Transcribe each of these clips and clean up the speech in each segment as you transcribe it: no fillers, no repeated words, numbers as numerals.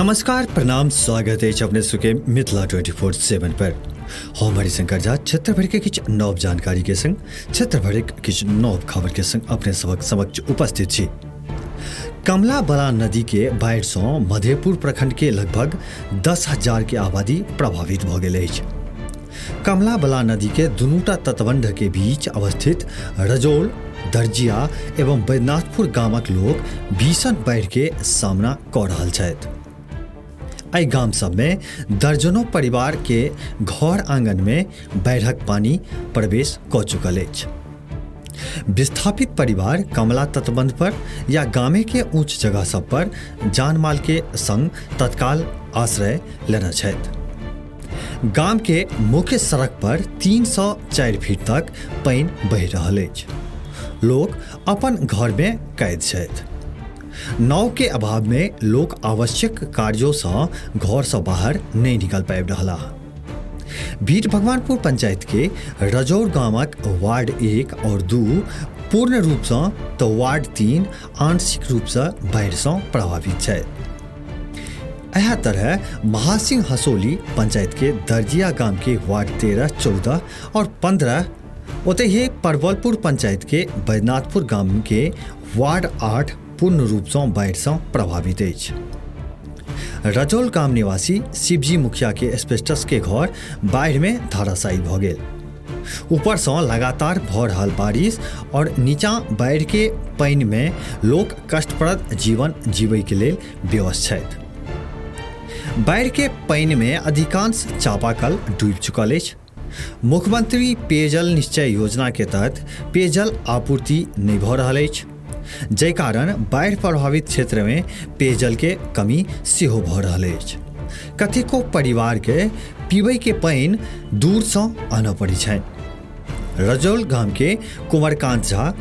नमस्कार, प्रणाम, स्वागत है अपने सुके मिथिला 24/7 पर। हम हरिशंकर झा क्षेत्र भर के किछु नव जानकारी के संग, क्षेत्र भर के किछु नव खबर के संग अपने सबक समक्ष उपस्थित छी। कमला बलान नदी के बाढ़ि सँ मधेपुर प्रखंड के लगभग 10,000 के आबादी प्रभावित भऽ गेल अछि। कमला बलान नदी के दुनूटा तटबंध के बीच अवस्थित रजौल, दर्जिया एवं बैद्यनाथपुर गामक लोक भीषण बाढ़ि के सामना कऽ रहल छथि। एहि गाम सबमे दर्जनों परिवार के घर आंगन में बाढ़िक पानी प्रवेश कऽ चुकल अछि। विस्थापित परिवार कमला तटबंध पर या गामे के ऊंच जगह सब पर जान माल के संग तत्काल आश्रय लेने छथि। गाम के मुख्य सड़क पर 304 फीट तक पानि बहि रहल अछि। लोक अपन घर में कैद छथि। नाव के अभाव में लोक आवश्यक कार्यों सँ घर सँ बाहर नहीं निकल पाबि रहला। बीर भगवानपुर पंचायत के रजौर गामक वार्ड 1 और 2 पूर्ण रूप सँ तो वार्ड 3 आंशिक रूप सँ बाढ़ि सँ प्रभावित छथि। एहा तरह महासिंह हसोली पंचायत के दर्जिया गाम के वार्ड 13, 14 और 15, ओतहि परवलपुर पंचायत के बैद्यनाथपुर गाम के वार्ड 8 पूर्ण रूप सँ बाढ़ि सँ प्रभावित अछि। रजौल गाम निवासी शिवजी मुखिया के एस्बेस्टस के घर बाढ़ि में धराशायी भऽ गेल। ऊपर सँ लगातार भऽ रहल बारिश और नीचा बाढ़ि के पानि में लोक कष्टप्रद जीवन जीवय के लेल विवश छथि। बाढ़ि के पानि में अधिकांश चापाकल डूबि चुकल अछि। मुख्यमंत्री पेयजल निश्चय योजना के तहत पेयजल आपूर्ति नहि भऽ रहल अछि, जाहि कारण बाढ़ि प्रभावित क्षेत्र में पेयजल के कमी सेहो भऽ रहल अछि। कतेको परिवार के पीबै के पानि दूर सँ आनऽ पड़ै छनि। रजौल गाम के कुंवरकांत झा,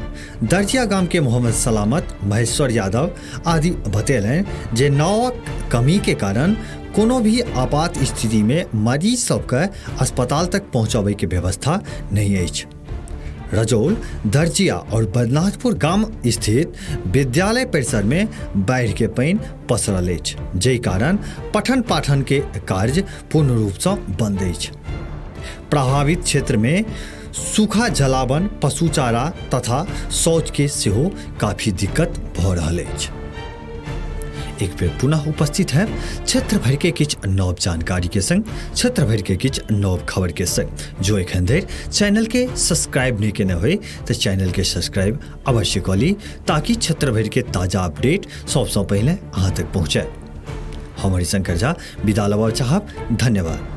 दर्जिया गाम के मोहम्मद सलामत, महेश्वर यादव आदि बतेलनि जे नावक कमी के कारण कोनो भी आपात स्थिति में मरीज सबके अस्पताल तक पहुंचाबे के व्यवस्था नहीं अछि। रजौल, दर्जिया और बैद्यनाथपुर गाम स्थित विद्यालय परिसर में बाढ़ि के पानि पसरल अछि, जाहि कारण पठन पाठन के कार्य पूर्ण रूप सँ बंद अछि। प्रभावित क्षेत्र में सूखा जलावन, पशु चारा तथा शौच के सेहो काफी दिक्कत भऽ रहल अछि। एक बेर पुनः उपस्थित है क्षेत्र भर के किछु नव जानकारी के संग, क्षेत्र भर के किछु नव खबर के संग। जो एखन धरि चैनल के सब्सक्राइब नहीं केने होय तो चैनल के सब्सक्राइब अवश्य कऽ ली, ताकि क्षेत्र भर के ताजा अपडेट सबसँ पहिले अहाँ तक पहुँचे। हम हरिशंकर झा विदा लेबऽ चाहब। धन्यवाद।